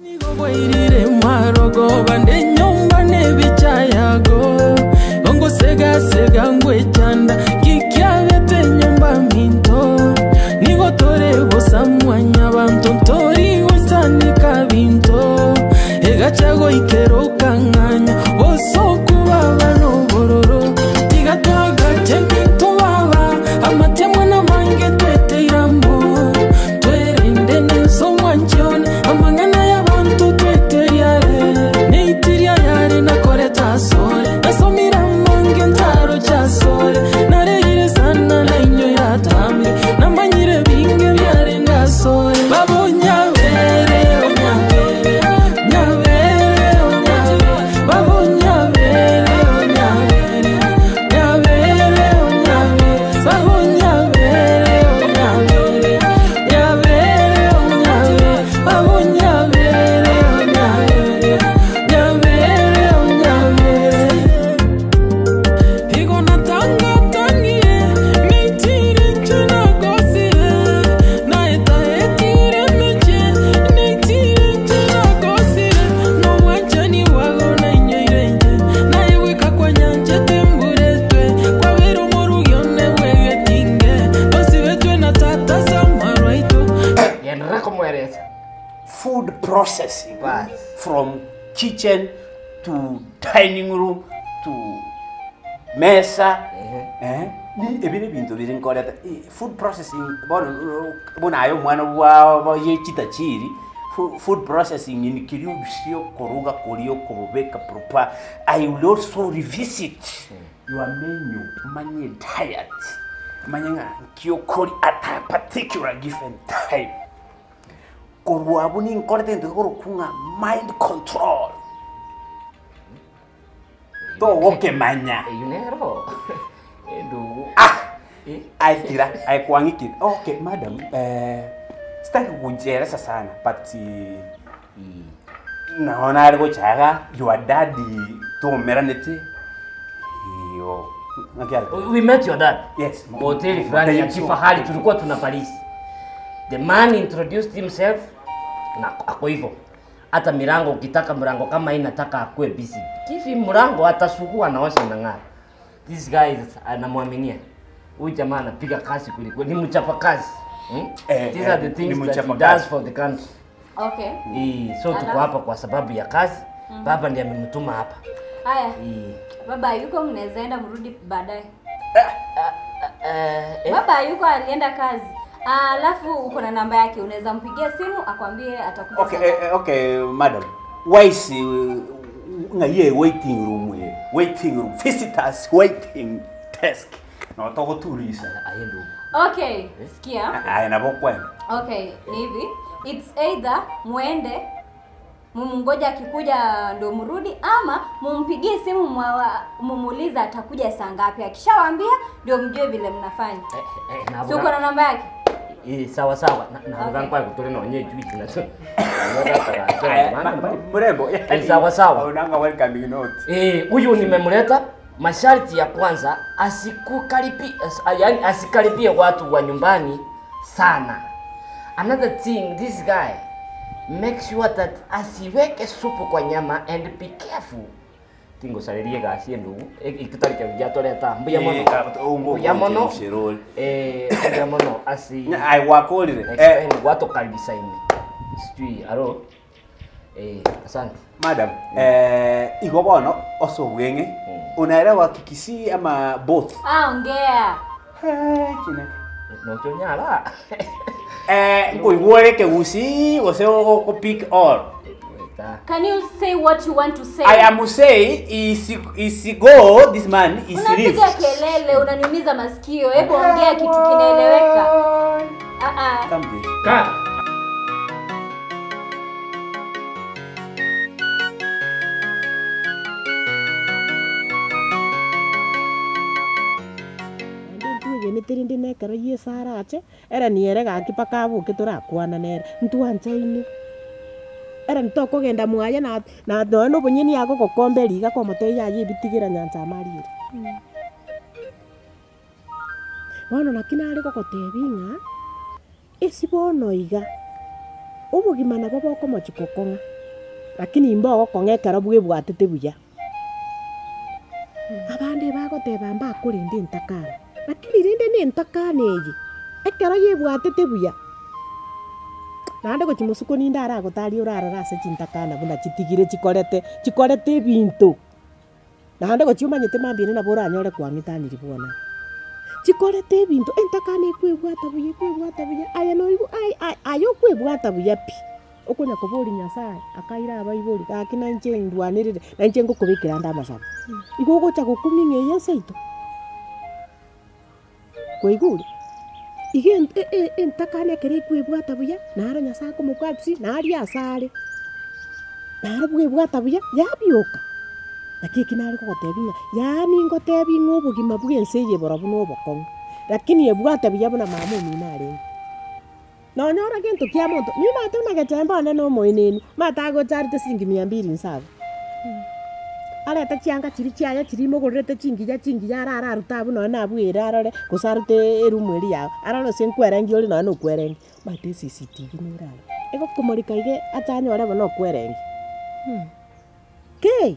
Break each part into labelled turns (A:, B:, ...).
A: Nigo bwairire marogoba nenyomba nebicha yago, Ongosega-sega ngwechanda, nki kiabete nyomba minto? Nigo tore bosa mwanyabanto, ntori goisanika binto, Egacha goikera okang'anya, bosoku baba nobororo, Tiga twagache minto baba, amatemwa namange tweteire amo, Twerende nense omwanchi one, amang'ana y'abanto tweteria are, Neitiria yare nakoreta asore, nasomire amange ntaroche asore, Narerire sana nainyoire atambe, namanyire binge biarenge asore. Baba onyabere, onyabere, nyabere, onyabere, Baba onyabere, onyabere, nyabere, onyabere, Baba onyabere, onyabere, nyabere, onyabere, Baba onyabere, onyabere, nyabere, onyabere. Igo natangatangie nitire nche nagosire naetaetire meche nitire nche nagosire nobwanchani bwago nainyoire inche naigweka kwa nyanchete mburetwe kwabera omorugi one bwegetinge tosibetwe na tata samarwaito
B: Endelea kumweleza.
C: Food processing
B: Bas.
C: from kitchen to dining room to mesa. Eh, ni ebi nebinto bire nkoreta food processing bono buna aye omwana bwa bwa ye chitachiri food processing ni kiri obisio koruga koria okobobeka proper. I will also revisit your menu, manye diet, manye ng'a nki okori at a particular given time. Korwa abwo ninkorete egento gekorokwa ng'a mind control. Togokemanya.
B: Eyio nero endugu.
C: Ah!
B: Eh?
C: Aye tira, aye kwang'ikire. Okay, madam, eh, sitaki kukujieleza sana, but naona are gochaga your daddy tomeranete. Iyo. Ng'aki are?
B: We met your dad.
C: Yes.
B: Kwa hoteli fulani ya kifahari tulikuwa tuna Paris. The man introduced himself na ako hivyo. Hata milango ukitaka mlango kama hii nataka akue busy. Kifi mlango atasugua naosha na ng'ara. This guy is anamwaminia. Huyu jamaa anapiga kazi kuliko ni mchapa kazi. Hmm? These are the
C: Ni
B: things that he
C: mchapa
B: does
C: kazi.
B: for the country.
D: Okay.
B: So tuko
D: Alafu?
B: hapa kwa sababu ya kazi. Baba ndiye amemtuma hapa.
D: Haya. Baba yuko, mnaweza enda mrudi baadaye. Baba yuko alienda kazi. Alafu uko na namba yake, unaweza mpigia simu akwambie atakuja.
C: Okay,
D: saa ngapi.
C: okay, madam. Why is nga ye waiting room ye? Waiting room, visitors waiting desk. No togoturisa.
B: Aye ndugu.
D: Okay, sikia.
C: Aye nabo kwenda.
D: Okay, ni hivi. It's either muende mumungoja akikuja ndo mrudi, ama mumpigie simu mumuulize atakuja saa ngapi. Akishawaambia ndio mjue vile mnafanya.
B: Na
D: Si uko na namba yake?
B: Sawa sawa. Na
D: Okay.
B: okay. Kwa kutole na onye juice na so.
C: Aya, mrembo.
B: Sawa sawa.
C: Unanga welcoming note.
B: Huyu nimemleta. Masharti ya kwanza yaani asikaribie watu wa nyumbani sana. Another thing, this guy make sure that asiweke supu kwa nyama and be careful. Tingo saririe gasi ndugu. Ikitari kya jatoleta mbuya mono. Mbuya mono. Mbuya mono asi.
C: Ai wakorire.
B: Next time watu karibisa ime. Sijui aro. Asante.
C: Madam, igo bono osobwenge. Unaelewa Kikisii ama both?
D: Ah, ongea.
C: Hey, chine.
B: No chonyala.
C: Nkoigwere Kegusii gose go pick all.
D: Can you say what you want to say?
C: I am say is is go this man is
D: Unapiga
C: live.
D: kelele, unaniumiza masikio. Hebu ongea kitu kinaeleweka. Ah ah.
C: Come this.
B: Ka.
E: Ntirindi nekero Yesu arache, ere niere gaki mpaka aboke torakwana nere, ntwanchaine. Ere ntokogenda mwaye na na nonya na obonyeni agogokomba riga kwamotebia yaye ebitigera nyancha amariere. Bono naki nare gogotebia ng'a, ase bono iga, Obogima nabo bokomochi gokong'a, lakini mbogokong'a ekero bwebwatete buya. Abande bagoteba mbakorenda entakana, lakini rende na entakana eye, ekero yebwatete buya, naende gochia mosuko ninde aragotaria orarore ase chintakana buna chitigire chikorete chikorete ebinto. Naende gochia omanyete mambia ere nabo oranyore kwang'etanirie bwona. Chikorete ebinto, entakana ekwebwata buya ekwebwata buya, aye noigwe ai ai aye okwebwata buya pi, okonya koboria Nyasaye akaira abaibori gaki nainche ndwanerere, nainche ngokobekera ande amasabo. Igo ogocha gokumia ng'a eye ense yaito. Kwaigure? Iga entakana ekero ekwebwata buya, naro Nyasaye akomobwatisia, naria ase are, naro bwebwata buya, yabioka. Naki eki nare kogotebia ng'a, yaani ngotebi ng'a obogima bwa ense eye borobwo na obokong'u, lakini ebwate buya buna mama omino arenge. Nonya ore gento kia monto, nimanyete buna gechemba one na omoenenu, omanyete agocha arete siringi mia mbiri inse abwo. Arete chianga chiria chiaye chiria imogorerete chingiya chingiya arare arute abwo nonya na abwo ere arore, gose arute eroom eria yago, arore gose nkwerengi ore nonya na okwerengi. Omanyete ecctv nere aria, egokomoreka iga ache anyore bono okwerengi. Kei!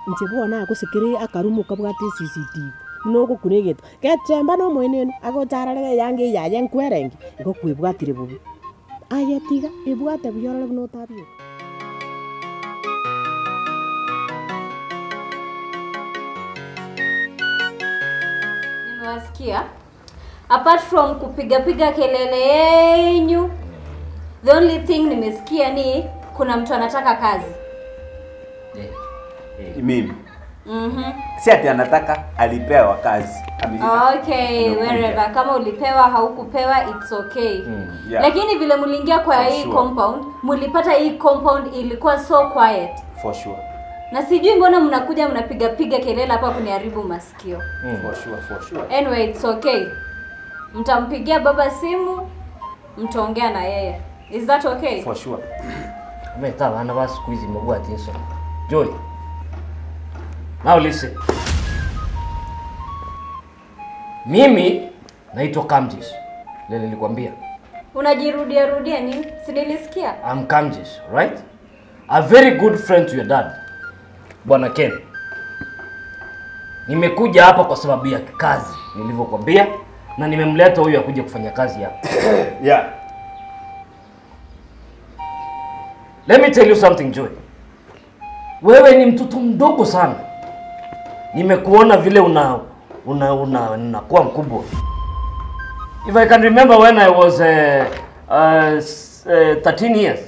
E: Inche bono nagosekire akarumu kabwate ecctv, buna ogokuna egento, gechemba na omoenenu, agocha arore eyanga eye yaye nkwerenge, igo kwebwatire bobe. Aye tiga, ebwate buya orore buna otabioka.
D: Nimewasikia. Apart from kupigapiga kelele yenyu, the only thing nimesikia ni kuna mtu anataka kazi.
C: Mimi si ati anataka, alipewa kazi.
D: Okay,
C: Amekuja.
D: wherever kama ulipewa haukupewa it's okay.
C: Yeah.
D: Lakini vile mliingia kwa
C: For
D: hii
C: sure.
D: compound, mlipata hii compound ilikuwa so quiet.
C: For sure.
D: Na sijui mbona mnakuja mnapiga piga kelele hapa kuniharibu masikio.
C: For sure, for sure.
D: Anyway, it's okay. Mtampigia baba simu, mtaongea na yeye. Is that okay?
C: For sure.
B: Omanyete abana ba siku hizi mobwate ensonga. Joy, now listen. Mimi naitwa Kamjis. Lele nilikwambia.
D: Unajirudia rudia nini? Si nilisikia?
B: I'm Kamjis, right? A very good friend to your dad. Bwana Ken. Nimekuja hapa kwa sababu ya kazi nilivyokuambia na nimemleta huyu akuje kufanya kazi hapa.
C: Yeah.
B: Let me tell you something Joy. Wewe ni mtoto mdogo sana. Nimekuona vile una una una unakuwa mkubwa. If I can remember when I was 13 years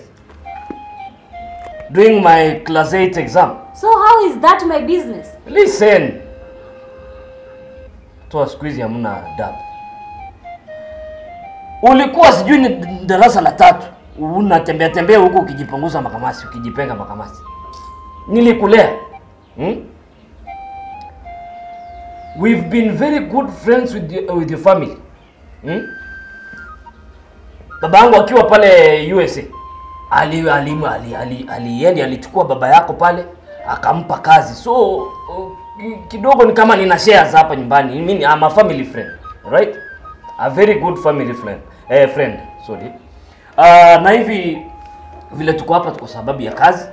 B: doing my class 8 exam.
D: So how is that my business?
B: Listen. Toa siku hizi hamna adabu. Ulikuwa sijui ni darasa la tatu, unatembea tembea huku ukijipunguza makamasi, ukijipenga makamasi. Nilikulea. We've been very good friends with your family. Baba yangu akiwa pale USA ali ali ali ali ali yani alichukua baba yako pale akampa kazi. So kidogo ni kama nina shares hapa nyumbani. Mimi I'm a family friend, right? A very good family friend. Friend, sorry. Na hivi vile tuko hapa tuko sababu ya kazi.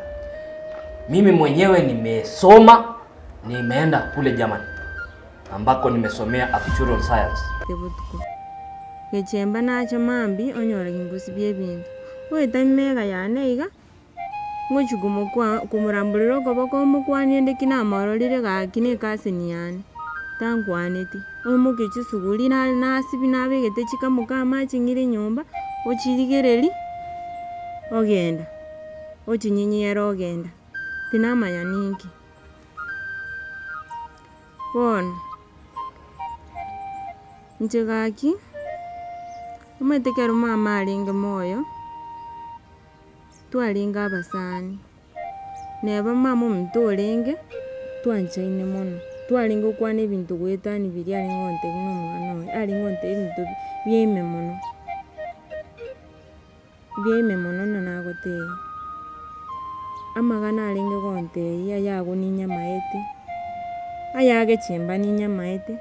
B: Mimi mwenyewe nimesoma, nimeenda kule Germany ambako nimesomea actuarial science.
F: Botuko gechemba nacha mambi onyora gingosi bia ebinto oeta mega yane iga ngochi komokwa komoramborera okoboko omokwanie ende ki namororire gaki na ekaseni yane tankwaneti oimoke chisuguri nare nasibi nabegete chikamoka amache ng'ire nyomba ochirigereri ogenda ochinyenyera ogenda tinamanya ninki. Bono inche gaki omanyete ekero mama arenge moyo twarenge abasani neba mama omonto orenge twanchaine mono twarenge gokwana ebinto goetani biria arenge gontebia buna omwana oye arenge gontebia ebinto bia ime mono bia ime mono na nagotebia. Amagana arenge gontebia ayago ninyamaete, aya gechemba ninyamaete,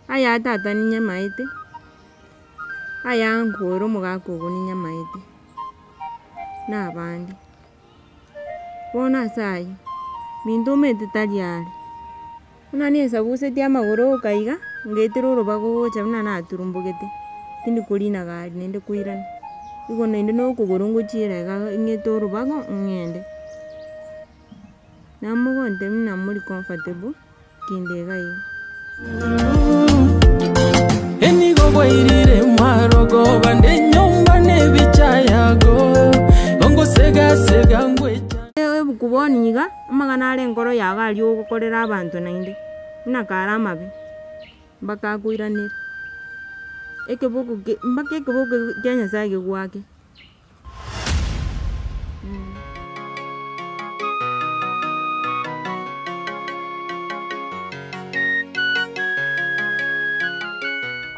F: aya tata ninyamaete, aya nkoro omogaka ogo ninyamaete. na abande. Bono ase aywo, minto omanyete tari are, buna nesabusetie amagoro oka iga, ngetera orobago gocha buna naturumbogete, tindi korina gari naende koirana, igo naende na okogoro ngochiera iga ng'ete orobago ng'ende. Namogontebia buna mori comfortable, kinde iga iga.
A: Enigo bwairire marogoba ndenyomba nebicha yago ongosegasega ngwecha
F: Ebuku bono iga, amang'ana are enkoro yago aria ogokorera abanto naende, buna kare amabe, mpaka akoiranere, ekeboko ke mpaka ekeboko kia nyasaye gegoake.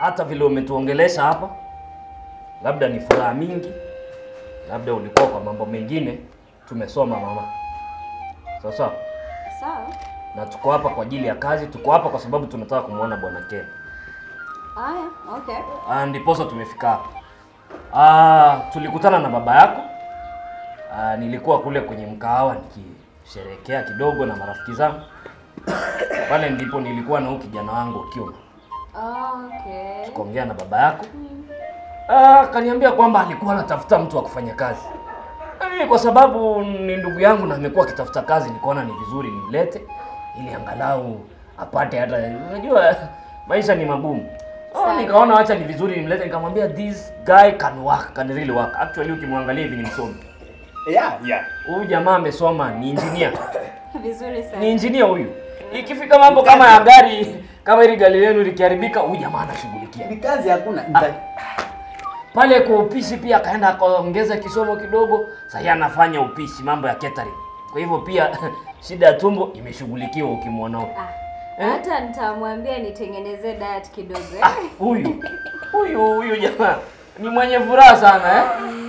B: Hata vile umetuongelesha hapa, labda ni furaha mingi, labda ulikuwa kwa mambo mengine. Tumesoma mama, sawa sawa,
D: Sawa.
B: na tuko hapa kwa ajili ya kazi, tuko hapa kwa sababu tunataka kumwona bwana Ken.
D: Aya, okay.
B: Ah, ndiposa tumefika hapa. Tulikutana na baba yako. Nilikuwa kule kwenye mkahawa nikisherehekea kidogo na marafiki zangu. Pale ndipo nilikuwa na huyu kijana wangu Kiuma.
D: Okay.
B: Tukaongea na baba yako. Akaniambia kwamba alikuwa anatafuta mtu wa kufanya kazi. Na mimi kwa sababu ni ndugu yangu na amekuwa akitafuta kazi, nikaona ni vizuri nimlete ili angalau apate hata, unajua maisha ni magumu. Oh,
D: Sawa.
B: nikaona wacha ni vizuri nimlete, nikamwambia this guy can work, can really work. Actually ukimwangalia hivi ni msomi.
C: Yeah, yeah.
B: Huyu jamaa amesoma, ni engineer.
D: Vizuri sana.
B: Ni engineer huyu. Ikifika mambo kama ya gari, kama hili gari lenu likiharibika, huyu jamaa anashughulikia.
C: Ni kazi hakuna.
B: Pale kwa upishi pia akaenda akaongeza kisomo kidogo, sasa anafanya upishi, mambo ya catering. Kwa hivyo pia shida ya tumbo imeshughulikiwa ukimwona huyu.
D: Ah, hata nitamwambia nitengeneze diet kidogo.
B: Ah, huyu huyu huyu jamaa ni mwenye furaha sana eh?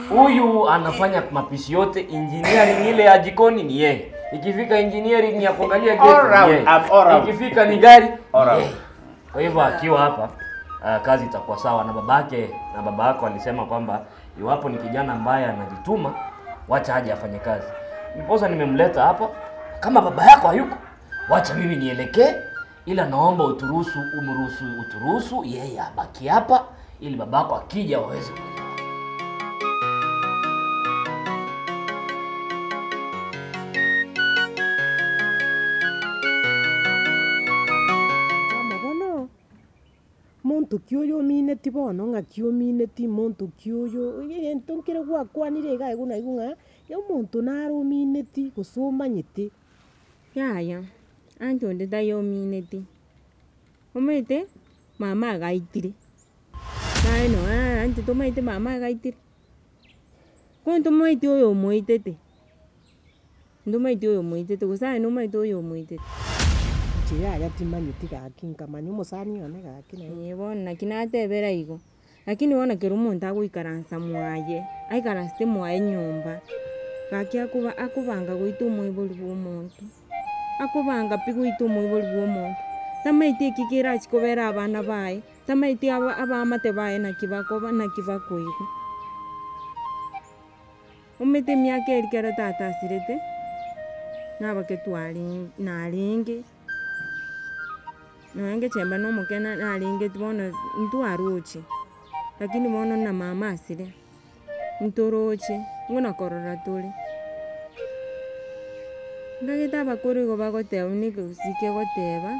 B: Huyu anafanya mapishi yote, engineering ile ya jikoni ni yeye. Ikifika engineering ya kuangalia geti
C: All
B: ni
C: round,
B: yeye.
C: I'm all round.
B: Ikifika ni gari
C: All
B: ni
C: round.
B: yeye. Kwa hivyo akiwa hapa kazi itakuwa sawa, na babake na baba yako alisema kwamba iwapo ni kijana ambaye anajituma, wacha aje afanye kazi. Ndiposa nimemleta hapa. Kama baba yako hayuko, wacha mimi nielekee, ila naomba uturuhusu, umruhusu, uturuhusu yeye abaki hapa ili babako akija waweze kuelewana.
E: Kama bono monto ki oyo omineti bono ng'aki omineti monto ki oyo egento nkere gwakwanire iga igo na igo ng'a, ya omonto nare omineti gose omanyete.
F: Yaya, anche onde tayomineti, omanyete, mama agaitire, naye noe anche tomaete mama agaitire, ko ntomaeti oyo omoitete, ntomaeti oyo omoitete gose aye nomaete oyo omoitete.
E: Inche yaya timanyeti gaki nkamanya omosani one gaki naende.
F: Eeh bono naki natebera igo, lakini bono ekero omonto agoikaransa mwaye, aikaransete mwaye nyomba, gaki akoba akobanga goita omoibori bwa omonto, akobanga pi goita omoibori bwa omonto, tamaeti eki kerachi kobera abana baye, tamaeti aba abaamate baye naki bakoba naki bakoigwa. Omanyete emiaka eria ekero tata asirete, nabake twarenge narenge, nonye ngechemba na omokene narenge bono ntwaroche, lakini bono na mama asire, ntoroche, buna korora tore. Ndagete abakoro igo bagoteba buna ekegusii kegoteba,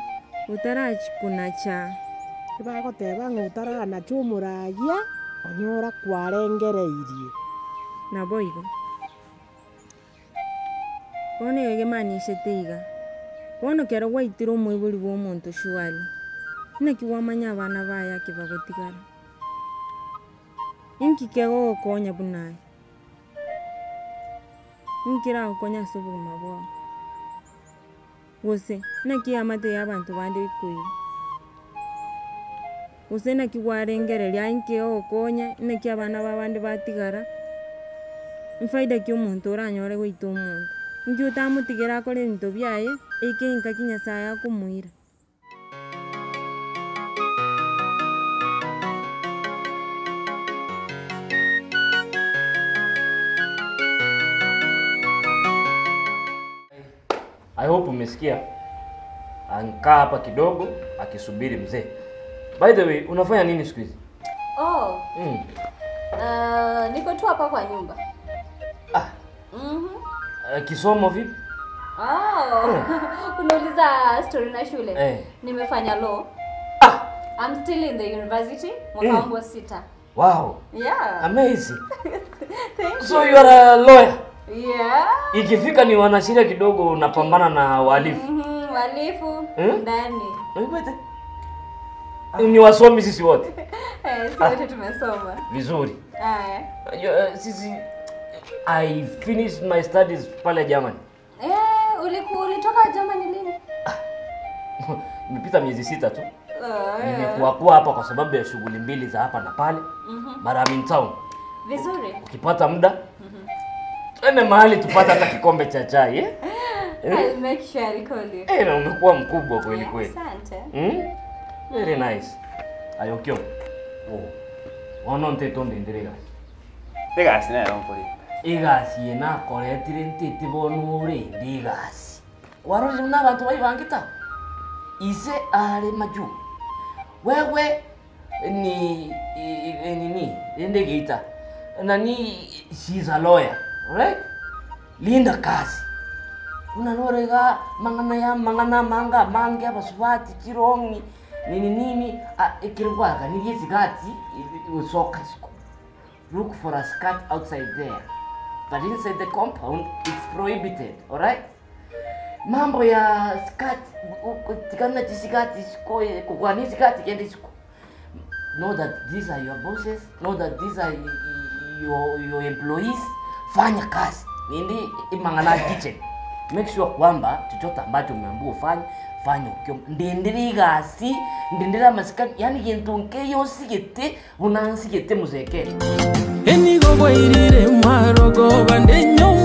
F: otarachi konacha.
E: Ebagoteba ng'a otaranacha omoragia, onyora kwarengereirie.
F: Nabo igo. Bono iga kemaanishete iga, bono ekero gwaitire omoibori bwa omonto surely, naki kwamanya abana baye ake bagotigara, inki kegogokonya buna aye? Inki keragokonye ase obogima bwao? Gose, naki eamate ya abanto bande ekoigwa, gose naki gwarengereria aye nki ogokonya, naki abana ba abande batigara, efaida ki omonto oranyore goita omonto, nki otamotigera akore ebinto biaye, eke engaki nyasaye akomoira.
B: I hope umesikia. Ankaa hapa kidogo akisubiri mzee. By the way, unafanya nini siku hizi?
D: Oh,
B: Mm.
D: niko tu hapa kwa nyumba.
B: Ah,
D: Mhm.
B: kisomo vipi?
D: Oh. Unauliza story na shule.
B: Eh.
D: Nimefanya law.
B: Ah,
D: I'm still in the university mwaka
B: Mm.
D: wangu wa sita.
B: wow.
D: Yeah.
B: Amazing.
D: Thank
B: So you are a lawyer.
D: Yeah.
B: Ikifika ni wanasheria kidogo unapambana na wahalifu.
D: Mhm, walifu
B: Hmm?
D: ndani.
B: Unaipata? Ni wasomi sisi wote.
D: Eh, si wote tumesoma.
B: Vizuri.
D: Haya.
B: Unajua, sisi I finished my studies pale Germany.
D: Eh, uliku ulitoka Germany lini?
B: Nimepita miezi sita tu.
D: Oh, yeah.
B: Nimekuwa kuwa hapa kwa sababu ya shughuli mbili za hapa na pale. But I'm in town.
D: Vizuri.
B: Ukipata muda twende mahali tupate hata kikombe cha chai eh?
D: I'll make sure I call you.
B: Eh, na umekuwa mkubwa kweli
D: Yeah,
B: kweli.
D: Asante.
B: Mm? Very nice. Ayokyo. Oh. Ono ntetonde ndirigasi.
C: Egasi nero nkorinda.
B: Igasi ye nakoretire ntete bono orende igasi. Kwarorire buna abanto baibangete ise are majuu. Wewe ni nini rende geita nani she's a lawyer right linda kazi unanorega mang'ana ya mang'ana manga mange abasubati chirongi nini nini ekirigwaka nirie esigati usoka isiko look for a skirt outside there but inside the compound it's prohibited all right mambo ya skirt tikana chisikati isiko kugwani isikati kende isiko know that these are your bosses know that these are your employees fanya kazi nindi imang'ana kitchen make sure kwamba chochote ambacho umeambiwa ufanye fanya ukiwa ndindira igasi ndindira amasikani yani gintu nkeyo nsigete buna nsigete muzekere
A: Enigo bwairire mwarogoba ndenyo.